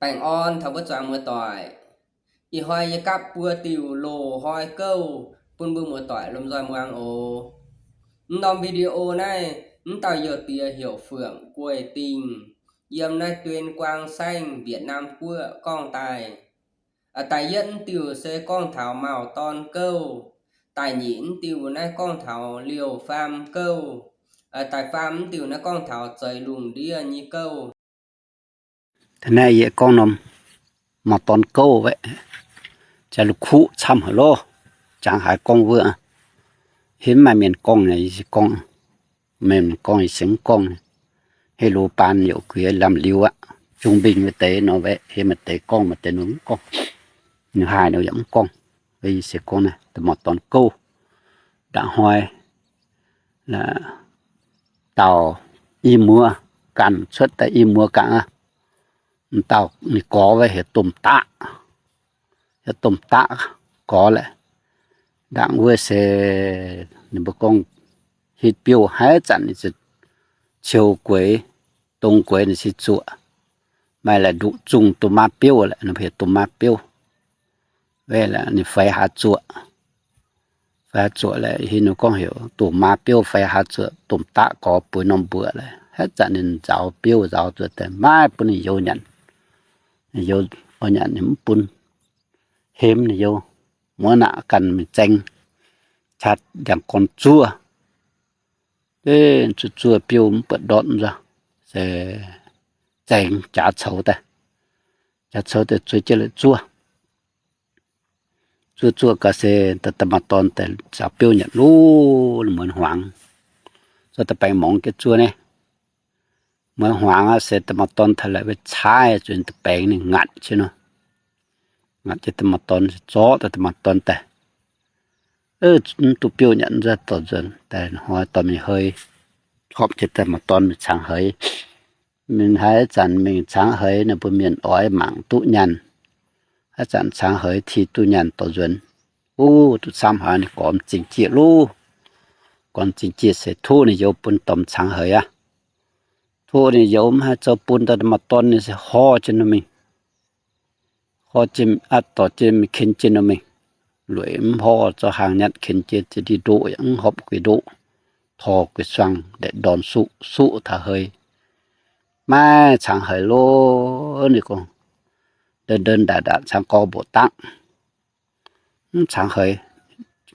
Baengh orn taux mbuo zuangx muoz-doic. Ih hnoi yie gapv buo diuh loz-hnoi gouv bun mbuo muoz-doic lomh nzoih muangx oc. Mv norm video naaiv, mv dauh youh diex heuc Fuangx Gueiv Dingh, yiem naaiv Tuyên Quang Saengv, Việt Nam Guoqv gorngv daaih. Da'yietv mv diuh se gorngv taux mauh dorn gouv. Da'nyeic mv diuh naaiv gorngv taux liouh faam gouv. Da'faam mv diuh naaiv gorngv taux zeix lungh ndiev nyei gouv. Naaiv yie gorngv norm mauh dorn gouv wuov, jaax la'kuqv camv haic loh. Jangx haaix gorngv wuov, hemv maaih mienh gorngv, yie gorngv, mienh gorngv yie se mv gorngv. Heh loz baan youc guix lamh liuz aqv. Zungh mbingh maaih deix nor, heh maaih deix gorngv, maaih deix nor mv gorngv. Ninh haih nor yaac mv gorngv. Yie se gorngv naaiv da'mauh dorn gouv. Nda'hnoi dauh i muoz ganh cuotv daaih, i muoz ganh aqv. Dauh ninh gorx wuov heuc Domh Daqv, heuc Domh Daqv gorx laeh. Ndaangc wuov se ninh mbuo gorngv hitv biouv haaix zanc ninh ziouc ciou gueix, dongz gueix ninh se zuoqc. Maaih laaic nduqc zungh domh maa biouv laeh, ninh heuc domh maa biouv. Wuov ninh feix hlaax zuoqc, feix hlaax zuoqc laeh, heuc ninh gorngv heuc domh maa biouv feix hlaax zuoqc, Domh Daqv gorx bueix norm mbuoqc laeh. Haaix zanc ninh nzaaux biouv nzaaux zuoqc daaih maiv bun ninh youz nyanc. Ninh youz oix nyanc ninh mv bun, hemx ninh youz. Muoz naaic ganh mingh zaeng, qaqv ndiangx-gorn zuov. Zuov, zuov biouv mv buatc ndortv nzorc, se zaeng jaax coux daaih, jaax coux daaih zuov jienv la'zuov. Zuov zuov gaax se da'maah dorn daaih nzaaux biouv nyanc lov, muonz hmuangx. Zuov da'baengx morngx jienv zuov naaiv. Muonz hmuangx aqv se da'maah dorn taux laaix wuov caaiv zuqc da'baengx ninh ngaatc jienv nor. Ngaatc jienv da'maah dorn, zorqv daaih da'maah dorn daaih. Mv duqv biouv nyanc nzorc, dorh nzuonx daaih hnoi dorh mingh hei, horpc jienv da'maah dorn mingh caangx heix. Mingh haaix zanc mingh caangx heix naaic mbuo mienh oix mangc duqv nyaanh. Haaix zanc caangx heix ti duqv nyaanh dorh nzuonx. Uv, duqv camv haic, ninh gormx zingh jieqv loh. Gormx zingh jieqv se tov ninh youz bun dorh caangx heix aqv. Tov ninh youz mv haih zoux bun daaih, da'maah dorn ninh se horv jienv nor mingh, horv jienv aqv, dorh jienv mingh ken jienv nor mingh. Lueic mv horv, zorqv haangh nyatv ken jienv, ziex ndie ndoqv yaac mv horpc gueix ndoqv, tor gueix suang ndaeqc ndorn suqv suqv taux hei. Maiv caangx heix loh, ninh gorngv, ndon ndon ndaatc ndaatc caangx gorx mboc dangv. Mv caangx heix,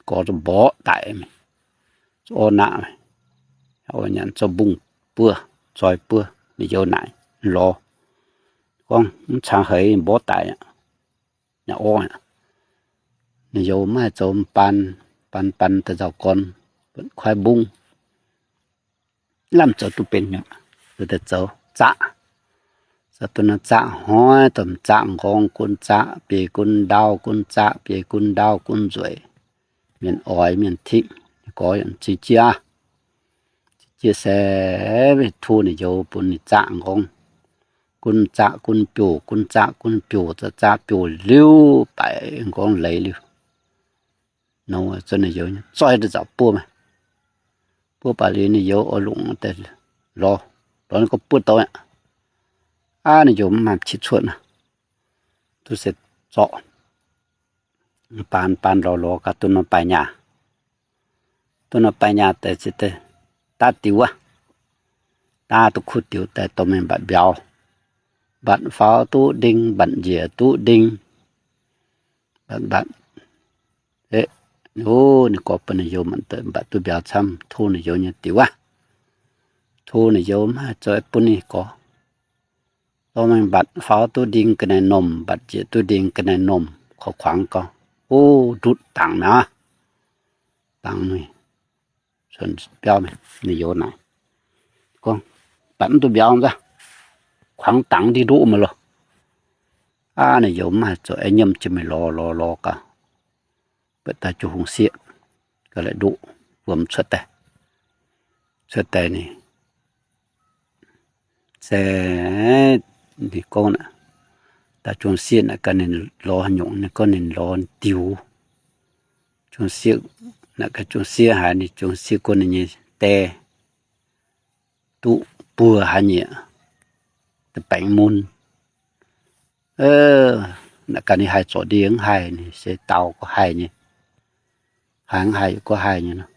gorx mborqv daic mingh, orv naqv, nyanc zorqv mbungh buov, zoi buov. Ninh youz naaic lorz gorngv, mv caangx heix mborqv daic aqv, nyanc orv aqv. Ninh youz maiv haih zoux, baan, baan, baan daaih nzauh gorn, kuaaiv mbungv, lamh zoux duqv benx nyei, daaih zoux zaqv. Zoux duqv naaiv zaqv hnoi, domh zaqv nqorngv, gunv zaqv biei, gunv ndaauv, gunv zaqv biei, gunv ndaauv, gunv nzueic. Mienh oix, mienh tingv, gorx yaac zingh jieqv, zingh jieqv se tov ninh youz bun ninh zaqv nqorngv. Gunv zaqv gunv biouv, gunv zaqv gunv biouv, zaqv zaqv biouv liuz, baeqc nqorngv leiz liuz, nor zon ninh youz zoi daaih nzauh buov maah. Buov baac liuz ninh youz oix longc daaih lorz, lorz ninh gorngv buov douz aqv. Aav, ninh youz mv maaih qiex cuotv nor, duqv se zorqv baan baan lorz lorz gaax duqv norm baaih nyaah. Duqv norm baaih nyaah daaih se daaih daav diuh wuov, daav duqv kuv diuh daaih dorh mingh mbatc mbiauz. Mbatc faaux duqv nding, mbatc njiec duqv nding. Mbatc mbatc, ninh gorx bun ninh youz mbatc duqv mbiauz camv, tov ninh youz nyei diuh wuov. Tov ninh youz mv haih zoux bun ninh gorx. Dorh mingh mbatc faaux duqv nding ga'naaiv-normh, mbatc njiec duqv nding ga'naaiv-normh, korv kuangx gau. O, ndutv dangc mi'aqv. Dangc mingh, cuotv biauv mingh, ninh youz naaic gorngv, mbatc mv duqv mbiauz nzangv, kuangx dangc ndiev ndoqv mingh loh. Aav, ninh youz mv haih zoux, aengx nyiemv jiex mingh lorz lorz lorz gau, buatc daaih jung-hungh sieqv ga'laqc ndoqv wuom cuotv daaih. Cuotv daaih ninh se, ninh gorngv naaic, daaih jung-sieqv naaic gaax ninh lorz nyungc, ninh gorngv ninh lorz diux. Jung-sieqv naaic gaax, jung-sieqv haiz ninh, jung-sieqv gorngv ninh nyei die duqv buo hlaax nyieqc da'baengx mun. Naaic ganh ninh haih zorc ndie mv haih, ninh se dau gorngv haih nyei. Haih mv haih, gorngv haih nyei nor.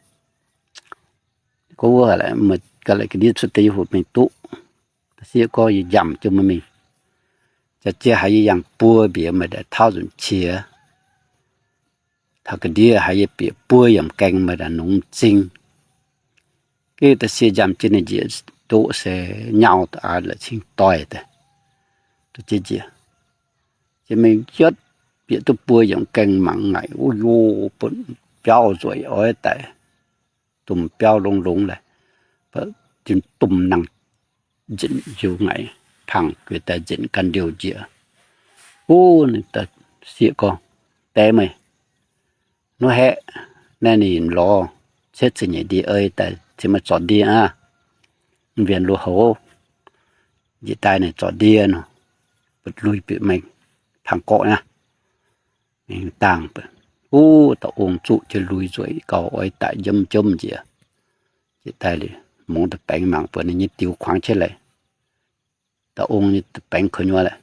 Gorngv wuov, ga'laqc ga'ndiev cuotv deix yie hoc mingh duqv. Da'sieqv gorngv, yie njamc jienv meih mingh. Jaax-jiex haiz yie yangh buo mbiauz meih ndaangc tauv nzunc qiex. Taux ga'ndiev haiz yie bieqc buo yiemc gaengh meih ndaangc nungx m'zing. Gengh da'sieqv njamc jienv ninh njiec ndoqv se nyau daaih la'cing doic daaih. Duqv jienv njiec. Jiex mingh yietv bieqc duqv buo yiemc gaengh mangc ngaengc, wuov yoh, butv biauv nzueic oix daic, domh biauv longx-longx laaix, jin domh nangh nzengc njiec ngaengc, pangh gueix daaih nzengc ganh ndiouh njiec. Wuov, ninh da'sieqv gorngv, Deix meih, nor haeqv, naaiv ninh lorz cietv ziepc nyeic ndie ei daaih cingx meih zorc ndie aqv. Mv wienx lui-houx njiec daaih ninh zorc ndie nor, butv lui bieqc mengh pangh gorqv aqv. Mingh dangh, wuov, dauh ong zuqv jienv lui nzueic gauh oix daic njomv-njomv njiec. Njiec daaih liuz mungz da'baengx mangc buatc ninh nyei diux kuangx jienv laaix. Dauh ong nyei da'baengx kuv nyuoz laaix,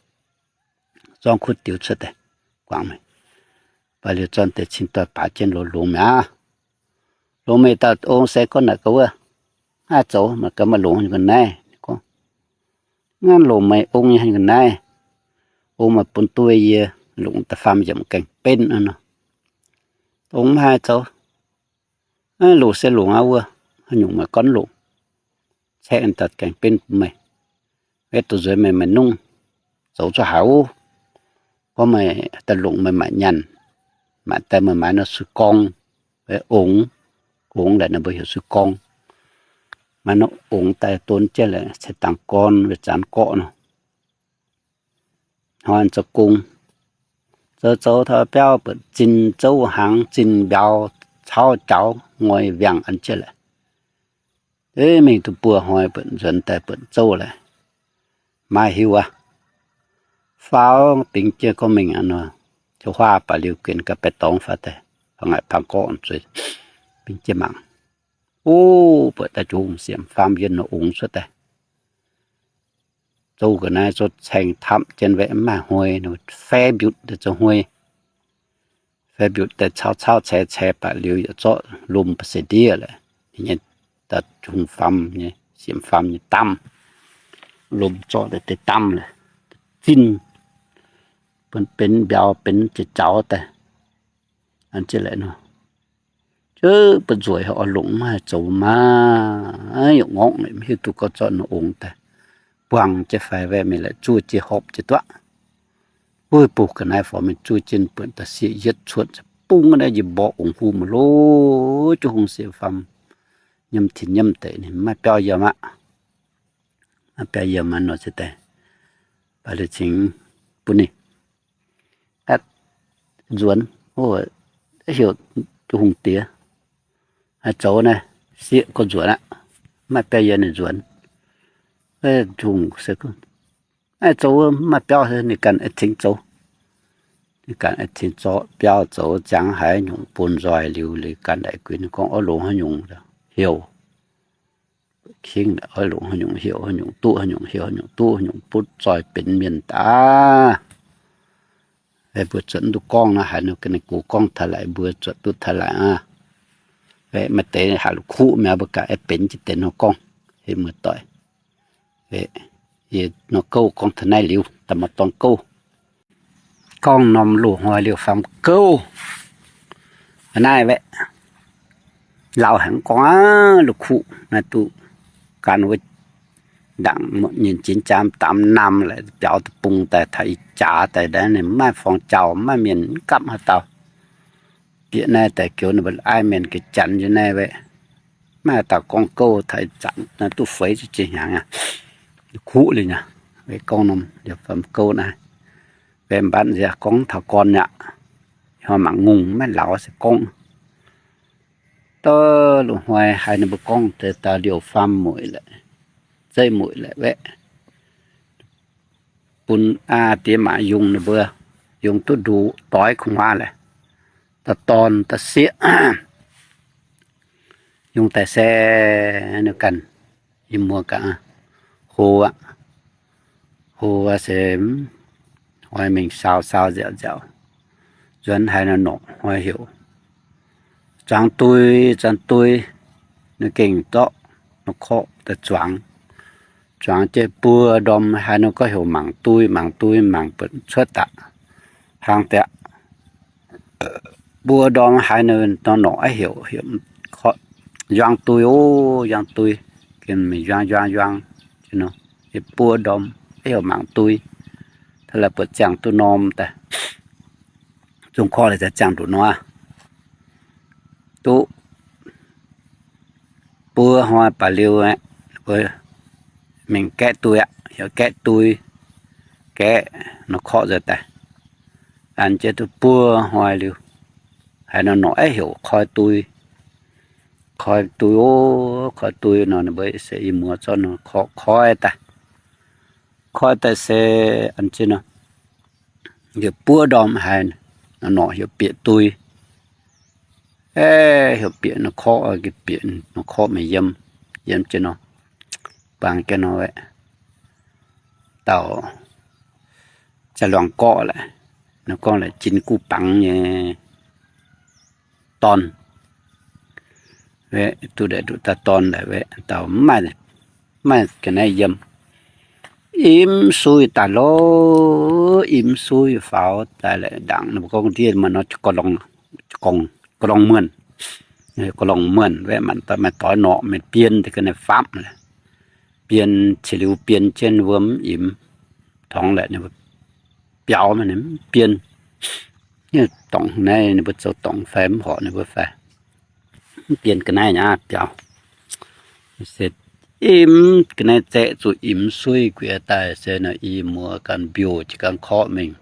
zorngv kuv diux cuotv daaih guangc mingh. Baac liuz zorn deix cingx doix baaix jienv longx-longx mi'aqv. Longx meih dauh ong se gorngv naaic gaax wuov, Aav, zoux mangc gaax maaih longx nyei ga'naaiv. Gorngv, Naaiv longc meih ong nyei ga'naaiv. Ong meih bun duqv yie longc da'faam yiemc gaengh benv nor. Ong maiv haih zoux. Longc se longc aqv wuov, haaix nyungc meih gorngv longc. Caeqv daaih gaengh benv bun meih. Maiv dungx nzuonx meih maaih nungv. Zoux zuqc haaix wuov, gorngv meih daaih longc meih maaic nyaanh, maaic daaih meih maaiz nor suiv-gorngv, ongx, ongx laaix ninh mbuo heuc suiv-gorngv. Maaiz nor ongx daaih don jienv laaix ceix dangx gorn, zanx gorqv nor. Hnoi zoux gong, zoux zoux taux biauv buatc zinh zouv hnaangx, zinh mbiauz cauv jaux ngoi wiangh an jienv laaix. Mingh duqv buo hnoi buatc nzuonx daaih buatc zouv laaix, maiv hiuv aqv. Faaux bingx jienv gorngv mingh aqv nor, ziouc huaav baac liuz guen ga'baeqc dorngx faaux daaih, faaux ngaaic pangx gorqv zueiz, bingx jienv mangc. O, buatc daaih jung siemx faam yienh nor ongx cuotv daaih. Zouv ga'naaiv zouv caeng tamv jienv waeqv, maiv hnoi, faix mbiutc daaih zoux hnoi. Faix mbiutc daaih cauv cauv caix caix baac liuz yaac zorqv lomh ba'seix ndiev laaix. Ninh nyei da'jung faam nyei, siemx faam nyei damv, lomh zorqv daaih deix damv laaix, zinh, benx mbiauz benx jaux daaih. An jienv laaix nor, Jiex mbu'nzueic oix longc maiv haih zoux maah. Yaac ngorngv maiv hiuv duqv gorngv zorqv nor ongx daaih buangh jienv fai waeqv mingh laaix zuov jienv horpc jienv duqv. Wuov bung ga'naaiv faaux mingh zuov jienv buonc da'sieqv yietv cuotv bung naaiv yie mborqv ongx huv maiv lorqc, juv hungh sieqv faam nyiemv tin nyiemv deix ninh maiv biauv yiem aqv. Maiv biauv yiem aqv nor se daaih, baac liuz cingx bun ninh nzuonx, heuc juv hungh diex, Haih zoux naaiv, sieqv gorngv nzuonx aqv, maiv biauv yiem ninh nzuonx. Juv hungh se, Haih zoux, maiv biauv, ninh ganh aengx cingx zoux. Ninh ganh aengx cingx zorqv biauv zoux, ziangx haaix nyungc bun nzoih liuz, liuz ganh daaih guix ninh gorngv oix longc haaix nyungc heuc. Kingv oix longc haaix nyungc heuc haaix nyungc, duqv haaix nyungc heuc haaix nyungc, duqv haaix nyungc butv zoih benx mienh daaih. Mbuo zuotc duqv gorngv nor, haiz ninh ganh ninh gox gorngv taux laaix, mbuo zuotc duqv taux laaix aqv. Maaih deix haaix la'kuqv mi'aqv, mbuo ganh aengx benx jiex deix nor gorngv. Heh muoz-doic, yie nor gouv gorngv taux naaiv liuz, daaih maaih dorngx gouv. Gorngv norm loz-hnoi liouh faam gouv naaiv waeqv, lauh haic gorngv aqv, la'kuqv naaiv duqv gan wuov ndaangc nyinh jinx jaam daam naam laaix biaux deic-bung daaih taux ih jaax daaih, ninh maiv forng jauh, maiv mienh mv gapv haaix dauh. Bieqc naaiv daaih goux ninh mbuo aiv mienh ga'janx nyei naaiv waeqv, maiv haaix dauh gorngv gouv taux ih zanc naaiv duqv feix ziepc hnyangx aqv. Kuv liuz nyei, waeqv gorngv norm liouh faam gouv naaiv, waeqv mbatv nziex gorngv taux gorn aqv. Hnoi mangc ngongh maiv lauz se gorngv. Dov loz-hnoi haiz ninh mbuo gorngv deix dauh liouh faam mueic laaix, zeiv mueic laaix waeqv, bun aa diex maac yungz ninh mbuo, yungz duqv nduqc doix kuv hmuangv laaix, dorn da'sieqv, yungz daaih se ninh ganh, yie muoz ganh hlo aqv, hlo se hnoi mingh saau, saau nziaauc nziaauc, nzuonx haaix norqc hnoi heuc zuangx dui, zuangx dui. Ninh gengh zorqv norqc korqv daaih zuangx. Zuangx jienv buo ndorm haaix norqc gorngv heuc mangc dui, mangc dui, mangc buatc cuotv daaih, hlang daaih buo ndorm haaix norqc, norqc aqv heuc, heuc nzuangx dui oc, nzuangx dui. Gengh mingh nzuangx nzuangx nzuangx, buo ndorm aqv heuc mangc dui. Taux laaix buatc ziangh duqv norm daaih, zungh korqv laaix ziangh nduqc nor, duqv buo hnoi baac liuz, mingh gaeqv dui aqv, heuc gaeqv dui, gaeqv norqc korqv nzuonx daaih. An jienv duqv buo hnoi liuz, haaix norqc aqv heuc koi dui, koi dui oc, koi dui nor, ninh mbuo se i muoz zorqv norqc korqv koi daaih. Koi daaih se an jienv nor, heuc buov ndorm haaix norqc heuc bieqc dui, heuc bieqc norqc korqv, bieqc norqc korqv mingh yiem, yiem jienv nor, bangc jienv nor, dauh za'luangc gorqv laaix, ninh gorngv laaix jin guv bangc nyei dorn, duqv daaih nduqc daaih dorn laaix, dauh mv maaih ga'naaiv yiem. Im sui daaih lorqc, im sui faaux daaih laaix ndaangc ninh mbuo gorngv ndiev maaih nor, gorngv muonh, gorngv muonh, maaih doix norqc mienh bienv deix ga'naaiv faamv, bienv ceix liuz bienv jienv wuom im torngx laaix ninh mbuo biaux maiv bienv. Dorngc naaiv ninh mbuo zoux dorngc fai mv horpc ninh mbuo fai, mv bienv ga'naaiv nyei biaux. Se im ga'naaiv zaeqv zuqc im sui guiex daaih se nor, i muoz ganh mbiouh jiez ganh korqv mingh.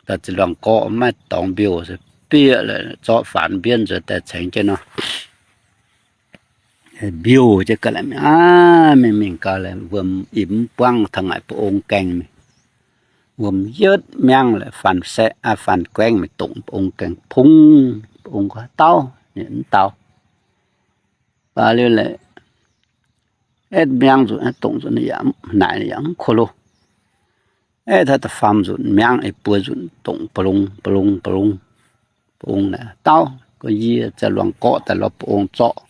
Dauh za'luangc gorqv maiv dorngx mbiouh se bieqc laaix zorqv faanx mbienv nzuonx daaih cengx jienv nor, mbiouh jienv ga'naaiv aqv, mingh mingh gau laaix wuom im buangv taux ngaaic ba'ong gaengh mingh. Wuom yietv miangv laaix faanx saeqv, faanx guaengv mingh dongc ba'ong gaengh pung. Ba'ong gorngv, Dauh, ninh mv dau. Baac liuz laaix aeqv, miangv nzunc dongc nzunc yaac naaic yaac mv ko lo. Aeqv, taux da'faam nzunc miangv, buo nzunc dongc ba'long ba'long ba'long. Ba'ong naaic, Dauh, gorngv yie za'luangc gorqv daaih lorz ba'ong zorqv.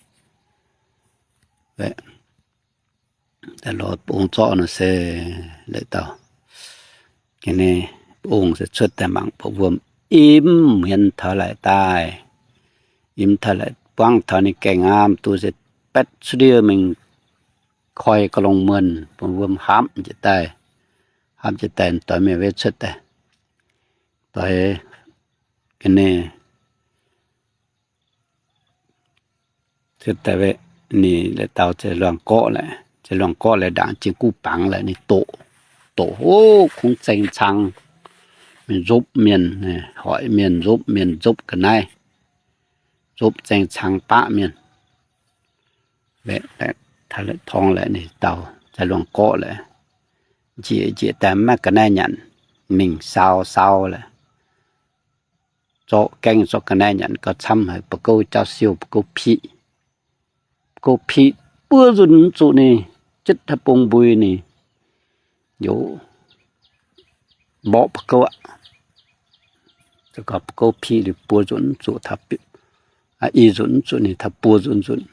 Daaih lorz ba'ong zorqv nor se, laaix dauh ga'naaiv ba'ong se cuotv daaih mangc buatc wuom im hmien taux laaix daaih. Im taux laaix buangv taux ninh gaengh aqv, mv duqv se baetv cuotv ndiev mingh koi ga'long muonh, bun wuom haapv njiec daaih. Haapv njiec daaih doix mienh wetv cuotv daaih, doix ga'naaiv cuotv daaih, ninh laaix dauh za'luangc gorqv laaix, za'luangc gorqv laaix ndaangc jing guv bangc laaix ninh doqc, doqc hov kungx zeng cang, mingh nzopv mienh, hoic mienh nzopv, mienh nzopv ga'naaiv, nzopv zeng cang baqv mienh. Torngx laaix ninh dauh za'luangc gorqv laaix njiec njiec daaih maiv ga'naaiv nyanc, mingh saau saau laaix, zorqv gaengh zorqv ga'naaiv nyanc gauh camv haic, ba'gouv jauv siou, ba'gouv piqv, ba'gouv piqv buov nzunc mv zuqc ninh, jitv haaix bung mbui ninh youz mborqv ba'gouv aqv. Ba'gouv piqv liuz buov nzunc mv zuqc, i nzunc mv zuqc ninh taux buov nzunc nzunc,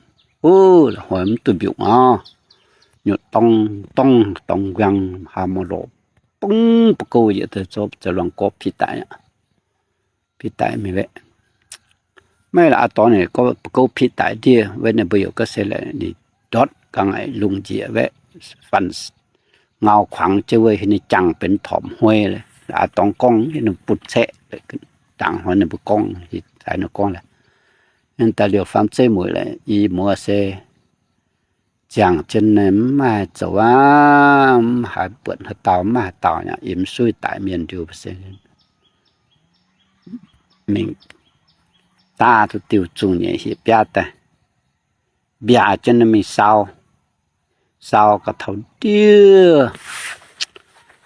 la'hoix mv duqv mbiungc aqv. Nyutc dorng dorng dorng nquang, haa mor lorqc, bungv ba'gouv yietc deix zorqv za'luangc gorqv piqv daic aqv. Piqv daic mingh wetv. Maiv la'aaix dorngx ninh gorngv ba'gouv piqv daic ndiev, wetv ninh mbuo yaac gorngv se laaix ninh ndortv ga'naaiv lungh njiec wetv, faanh ngau kuangx jienv wuov, ninh jangx benx torpc hnoi. La'aaix dorngx gorngv ninh butv caeqv, dangc hnoi ninh mbuo gorngv, haaix ninh gorngv laaix, daaih liouh faam zeiv mueic laaix, i muoz se ziangh jienv mv maaih zoux aqv, mv haaix buatc haaix dauh, mv maaih haaix dauh yaac im suiv daic mienh liuz se mingh daav duqv diuh zungh nyeic hieh biaav daaih, mbiaac jienv mingh saau, saau gauh taux ndiev,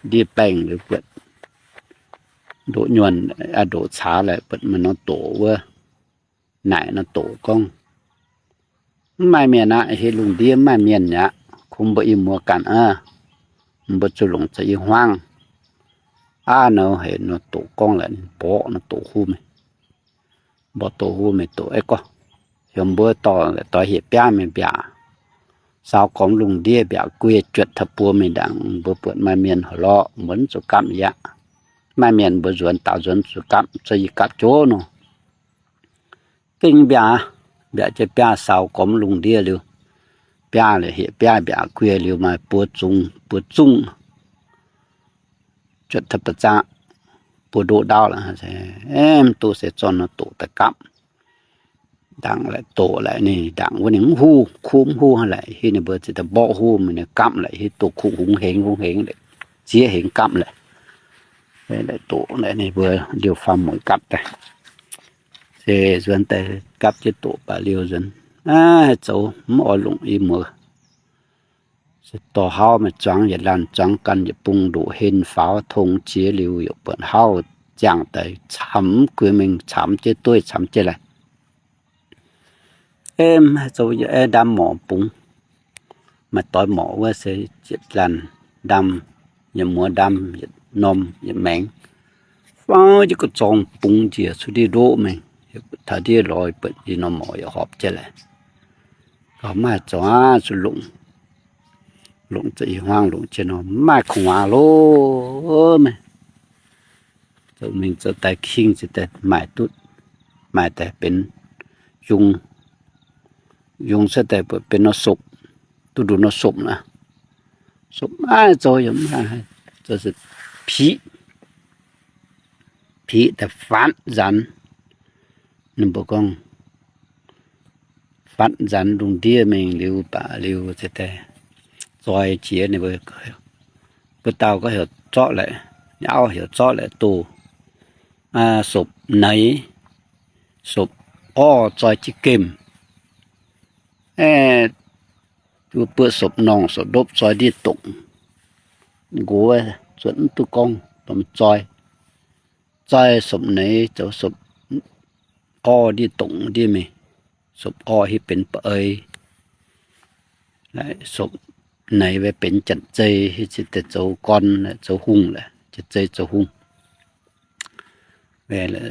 ndiev baengh liuz buatc ndoqc nyuonh, ndoqc caax laaix buatc maaih norm doqc wuov, naaic norm doqc gorngv, Mv maaih mienh aqv. Heh lungh ndiev mv maaih mienh aqv. Kungx mbuo i muoz ganh aqv. Mbuo zuqc longc za'gengh hmuangv. Aav, nor heuc nor doqc gorngv laaix ninh mborqv nor doqc huv mingh. Mborqv doqc huv mingh doqc, aeqv, gorngv, heuc mbuo dorh, doix hieh biaav mingh mbiaac, saau gormx lungh ndiev mbiaac guei juotc taux buo mingh ndaangc, mbuo buatc maaih mienh haic lorqc, mbuo mv zuqc gapv yaac. Maaih mienh mbuo nzuonx daaux nzuonx zuqc gapv, zuqc yie gapv joux nor. Gengh mbiaac, mbiaac jienv biaav saau gormx lungh ndiev liuz, biaav liuz hieh biaav mbiaac guei liuz maaih buo zungh, buo zungh juotc taux ba'zaqv, buo ndoqv ndaauv lorqc. Mv duqv se zorqv nor doqc daaih gapv. Ndaangc laaix doqc laaix ninh ndaangc wuov ninh mv huv, kuv mv huv laaix, hiuv ninh mbuo ziouc daaih mborqv huv mingh, ninh gapv laaix hiuv doqc kuv hungx hengx hungx hengx, ziex hengx gapv laaix. Laaix doqc laaix ninh mbuo liouh faam mueiz gapv daaih. Se nzuonx daaih gapv jienv doqc baac liuz nzuonx, aav, zoux mv oix longc i muoz. Se dorh hauv maaih zuangx yietc laanh, zuangx ganh yietc bung, ndoqc hen faaux tong jiex liuz yaac buatc hauv ziangh daaih camx guei mingh, camx jienv dueiv, camx jienv laaix. Em, zoux yie aeqv, ndaam morc bungx, maaih doix morc wuov se yietc laanh ndaam, yietc muoz ndaam, yietc norm yietc maengx, faaux jienv ga'zorng bungx njiec cuotv ndiev ndoqv mingh, taux ndiev lorz buatc yie norm morc yaac horpc jienv laaix. Gauh maiv zoux aqv, zuqc longc, longc zuqc i hmuangv longc jienv nor maaih kungx waac loh maiv. Zoux mingh zoux daaih king ziouc daaih maaih duqv, maaih daaih benx yungz, yungz cuotv daaih benx nor sopc, duqv nduqc nor sopc aqv. Sopc maiv zoux yaac mv haih, zoux se piqv, piqv daaih fatv nzanx. Ninh mbuo gorngv fatv nzanx lungh ndiev mingh liuz baac liuz ziouc daaih zoi jiex ninh mbuo. Mbuo dauh gorngv heuc zorqv laaix, nyei auv heuc zorqv laaix doh, sopc neix, sopc orv zoi jienv gemh. Buov sopc-norngh sopc-ndopv zoi ndiev dongc. Nqox zuotc mv duqv gorngv, dongh zoi, zoi sopc-neix zoux sopc-orv ndiev dongc ndiev mingh. Sopc-orv hiuv benx ba'ei, sopc-neix benx janx-zei, hiuv ziouc daaih zoux gorn, zoux hungh laaix, janx-zei zoux hungh.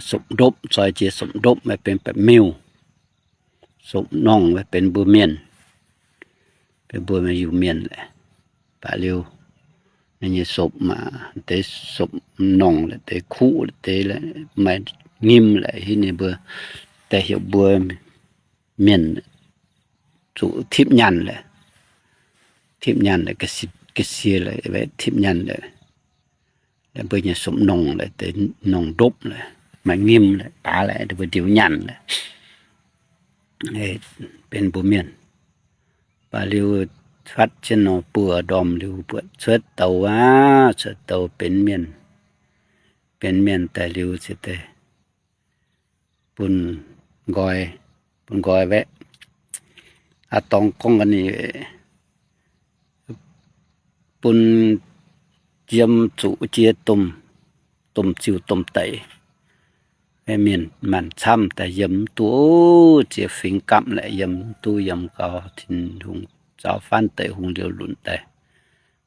Sopc-ndopv zoi jiex sopc-ndopv benx baeqc miuh. Sopc-norngh benx mbuo mienh, benx mbuo Iu-Mienh laaix. Baac liuz ninh nyei sopc maac deix sopc-norngh laaix deix kuqv laaix deix maaih nyim laaix hiuv ninh mbuo daaih heuc mbuo mienh zuqc tipv nyaanh laaix. Tipv nyaanh laaix ga'sie laaix, tipv nyaanh laaix. Laaix mbuo nyei sopc-norngh laaix deix norngh ndopv laaix maaih nyim laaix baax laaix mbuo ndiux nyaanh laaix benx mbuo mienh. Baac liuz fatv jienv nor buoz-ndorm liuz buatc cuotv douz aqv, cuotv douz benx mienh. Benx mienh daaih liuz ziouc daaih bun nqoi, bun nqoi waeqv. Aa, dorngx gorngv ga'naaiv bun yiem zuqc jiex domh ziuh domh deic. Mienh maanc camv daaih yiem mv duqv, ziex fingx gapv laaix yiem mv duqv, yiem gau Tin-Hungh zaux faanv deic-hungh liouh lunc daaih.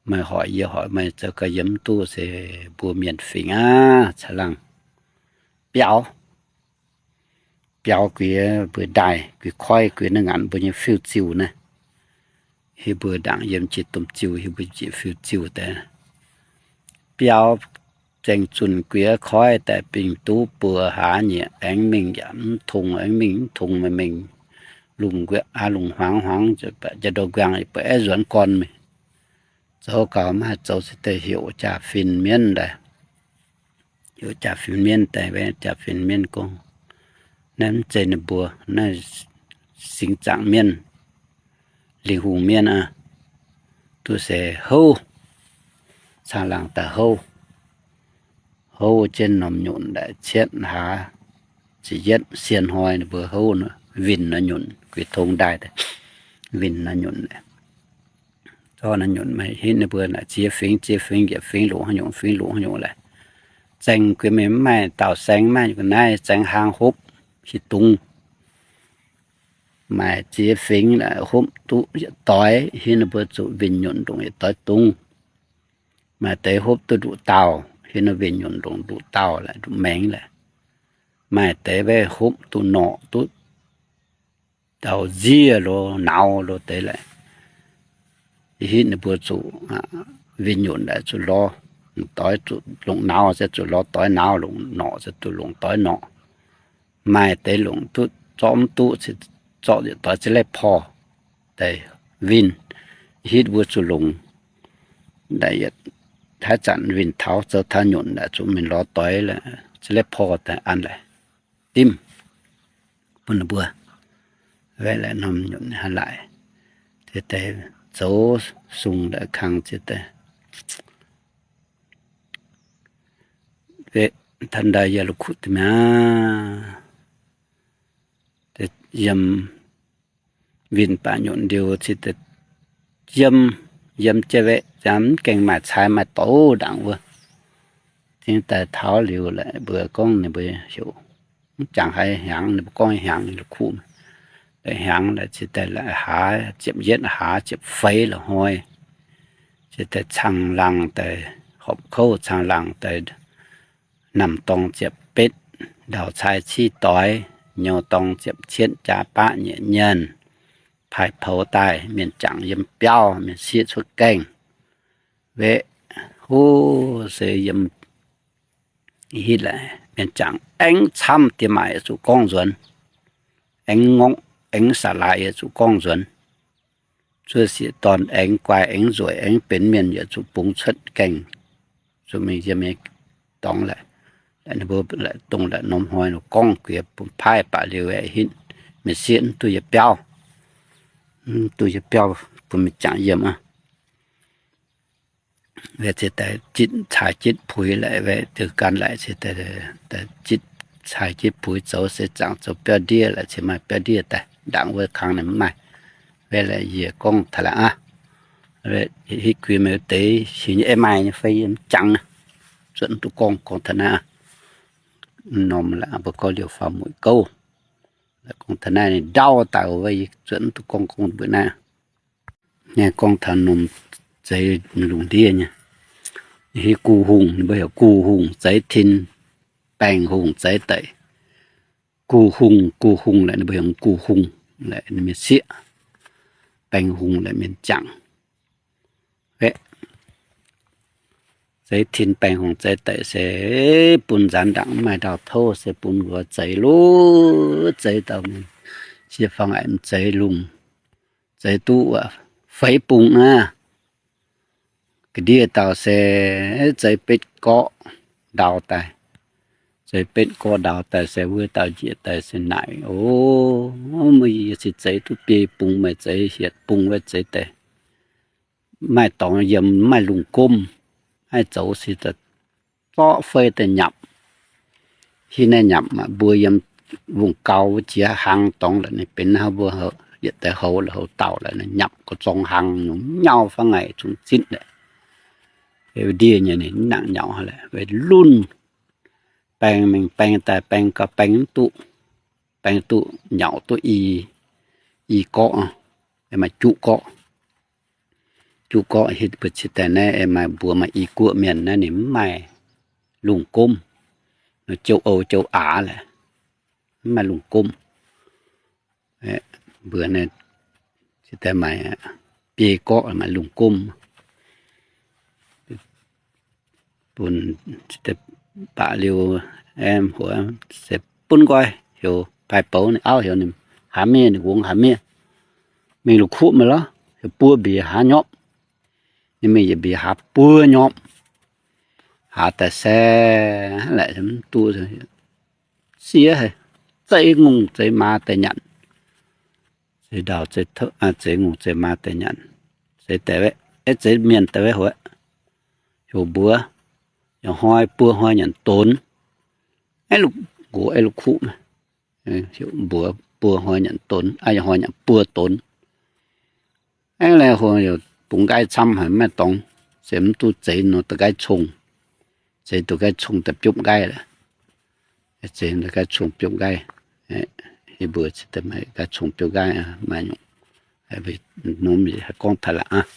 Meih hoic yie hoic meih zoux gau yiem mv duqv se mbuo mienh fingx aqv, caangh laangh biaux. Biaux guix mbuo ndaaih, guix koiv, guix naaiv ngaanc mbuo nyei fiuv-ziuh naaiv. Hiuv mbuo ndaangc yiem jiex domh ziuh, hiuv mbuo jiex fiuv-ziuh daaih. Biaux zengc zunc guix koiv daaih bingx duqv buoz haax nyieqc, aengx mingh yaac mv tong, aengx mingh mv tong, meih mingh lungh, aa, lungh hmuangx hmuangx, jiex ndorm nquangx, buatc aeqv, nzuonx gorn mingh. Zoux gau maiv haih zoux se daaih heuc jaa-fin mienv daaih. Heuc jaa-fin mienv daaih, jaa-fin mienv gorngv, naaiv mv zeiz ninh mbuo, naaiv singx zaangc mienv, lingh hungh mienv aqv. Duqv se houv, caangh laangh daaih houv, houv jienv norm nyunc daaih cietv hlaax ziepc yietv sien hnoi ninh mbuo houv winh nor nyunc, guix tong ndaaih, winh nor nyunc. Zorqv nor nyunc maiv hitv ninh mbuo naaic ziex fingx, ziex fingx, yietc fingx longc haaix nyungc, fingx longc haaix nyungc laaix. Zaeng gueix mingh mv maaih daauh saeng, mv maaih ga'naaiv, zaeng hlaang hopv hieh dungz. Maaih ziex fingx hopv duqv yietc doix, hitv ninh mbuo zuqc winh nyunc ndongc yietc doix dungz. Maaih deix hopv duqv nduqc dauh, Hiuv naaiv winh nyunc longc nduqc dauh laaix nduqc maengx laaix. Maaih deix mbaeqv hopv duqv norqc duqv dauh nziev lo nauz lo deix laaix. Hitv ninh mbuo zuqc winh nyunc laaix zuqc lorz doix zuqc longc nauz, se zuqc lorz doix nauz, longc norqc se zuqc longc doix norqc. Maaih deix longc duqv zorqv mv duqv, zorqv yietc doix za'leix porv daaih winh. Hitv mbuo zuqc longc haaix zanc winh taux zoux taux nyunc laaix zuqc mingh lorz doix za'leix porv daaih an laaix dimv bun ninh mbuo. Mbaeqv laaix norm nyunc hnangv laaix, se daaih zoux sung laaix kang se daaih. Mbaeqv taux ndau yie la'kuqv deix mi'aqv. Yiem winh baac nyunc liuz cingx daaih yiem, yiem jienv mbaeqv ziangx mv gaengh maaih cai maaih douz ndaangc wuov. Cingx daaih taux liuz laaix mbuo gorngv ninh mbuo heuc mv jangx haaix hnyangx, ninh mbuo gorngv hnyangx ninh la'kuqv. Hnyangx laaix cingx daaih laaix haaz ziepc yietv haaz ziepc feix la'hnoi, cingx daaih caangh laangh daaih horpc kouv, caangh laangh daaih namh dorng ziepc betv, ndau-cai civ doix, nyouz dorng ziepc cietv, jaa baqv nyieqc nyienh, paaiv poux daaih, mienh jangc yiem biauv, mienh sieqv cuotv gaengh. Mbaeqv huv se yiem hitv laaix mienh jangc aengx camv diex maac yaac zuqc gorngv nzuonx, aengx ngorqv aengx sa'laaix yaac zuqc gorngv nzuonx. Cuotv sieqv dorn aengx guai aengx nzueic aengx benx mienh yaac zuqc bungx cuotv gaengh, zuqc mingh yiem nyei dorngx laaix. Ninh mbuo laaix dongh laaix norm hnoi gorngv guiex bun paaiv baac liuz aeqv, hitv mienh sieqv mv duqv yietc biauv, mv duqv yietc biauv bun mienh jangc yiem aqv. Weic zuqc daaih jitv cai jitv puix laaix, weic diuh gan laaix, jitv cai jitv puix zoux se zaangc zoux biauv ndiev laaix, cingx maaih biauv ndiev daaih ndaangc wuov kang ninh mv maaih. Weic laaix yie gorngv taux laangz aqv. Hitv guix meih deix heuc nyei ei maaih nyei fai yie mv jangx, zuotc mv duqv gorngv, gorngv taux naaiv. Norm laaix mbuo gorngv liouh faaux mueic gouv. Gorngv taux naaiv ninh ndau daaih wuov, yie zuotc mv duqv gorngv, gorngv mbuo naaiv. Naaiv gorngv taux norm zeix lungh ndiev nyei. Hitv Gu Hungh, ninh mbuo heuc Gu Hungh zeix tin, Baengh Hungh zeix deic. Gu Hungh, Gu Hungh laaix ninh mbuo heuc Gu Hungh laaix ninh mienh sieqv, Baengh Hungh laaix mienh jangc. Zeix tin, Baengh Hungh zeix deic se bun nzaanx ndaangc mv maaih ndau touv se bun mbuo zeix luv, zeix dauh mienh sieqv fangx aqc zeix lungh, zeix duqv feix bung aqv. Ga'ndiev dauh se zeix betv gorqv ndau daaih. Zeix betv gorqv ndau daaih se wuov dauh njiec daaih se naaic, O, meih yie se zeix duqv biei bung, meih zeix hietc bung wuov zeix daaih maaih dorngx yiem, maaih lungh gomv, haih zoux se zorqv fei daaih nyapc. Hitv naaiv nyapc aqv, mbuo yiem wungh gau wuov jiex hlang dorngx laaix ninh benx hnangv mbuo yietc deix houx laaix houx dauh laaix ninh nyapc ga'zorng hlang nyungc nyauv fangx ngaih zungv zitv laaix. Ndiev nyei ninh mv nangc nyauc laaix, weic lunh baeng mingh baeng daaih baeng gau baeng mv duqv, baeng duqv nyauc duqv i, i gorqv, maaih juqv gorqv. Juqv gorqv hitv mbuo cingx daaih naaiv maaih mbuox maaih i guoqv mienh naaiv ninh mv maaih lungh gomv, jouh ou jouh aax laaix, mv maaih lungh gomv. Mbuo naaiv cingx daaih maaih biei gorqv maaih lungh gomv. Bun baac liuz, aeqv, se bun nqoi heuc paaiv boux ninh auv heuc ninh haaz miev, ninh ngongx haaz miev. Mingh la'kuqv meih lorqc, heuc buo mbiex haaz nyorpv. Ninh mingh yietc mbiex haaz buo nyorpv. Haaz daaih se laaic mv duqv, siev haic, zeix ngongh zeix maaz daaih nyanc. Zeix ndau, zeix ngongh zeix maaz daaih nyanc. Zeix daaih, zeix mienh daaih wuov, heuc mbuox, yaac hnoi buo hnoi nyanc donx. Aeqv, nqox aeqv la'kuqv, heuc mbuox buo hnoi nyanc donx, hnoi nyanc buo donx. Aeqv, lai hungh yaac bungx nqaiv camv haic, maiv dorngx, se mv duqv zeix nor da'nqaiv cong. Zeix duqv nqaiv cong daaih biopv nqaiv laaix. Zeix da'nqaiv cong biopv nqaiv. Yie mbuo cingx daaih maaih nqaiv cong biopv nqaiv, maaih nyungc. Norm haih gorngv taux laangz aqv.